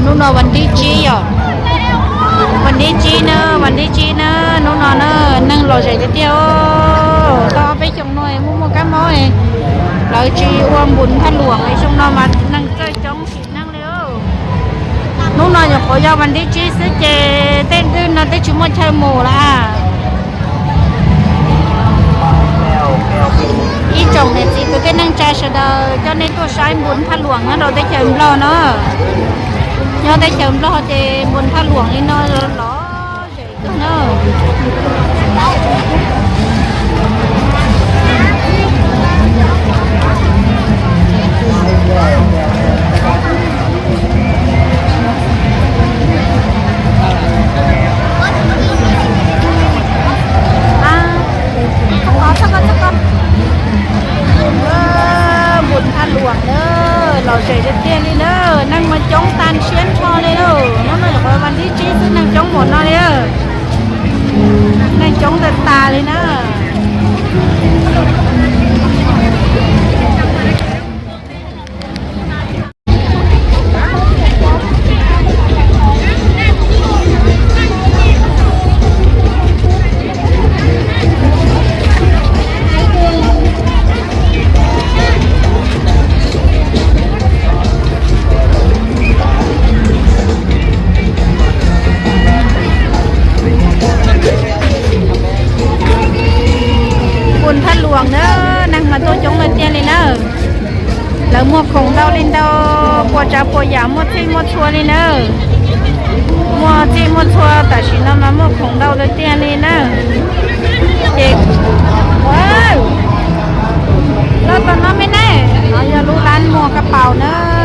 Hnub no vas thib tsib yom, vas thib tsib na, vas thib tsib na, hnub no na, neeg lom zem tiag tiag. Tau ob peb xyoos no muaj muaj kab mob, lawv tsis ua npun thaj luam, xyoo no mas neeg txawj coob tsis neeg li. Hnub no nyuam qhuav yog vas thib tsib xwb ces tej twg no twb tsis muaj chaw mus lawm. Ib tsoom niam txiv kwv tij neej tsa sawv daws, coj nej tuaj saib npun thaj luam nyob rau teb chaws Nplog no. Nyob teb chaws Nplog ces npun thaj luam li no lom zem kawg na. Npun thaj luam na, lom zem tiag tiag li na, neeg mas coob tag siab nrho li lauj. Hnub no nyuam qhuav vas thib tsib xwb neeg coob npaum no li, neeg coob tas tas li na. Npun thaj luam na, neeg mas tuaj coob tiag tiag li na. Lawv muag khoom ntau li ntau, puas tsav puas yam muaj txhij muaj txhua li na. Muaj txhij muaj txhua tam sim no mas muaj khoom ntau tiag tiag li na. Ces, loj tau no me ne, no yog lub lab muag kab paus na.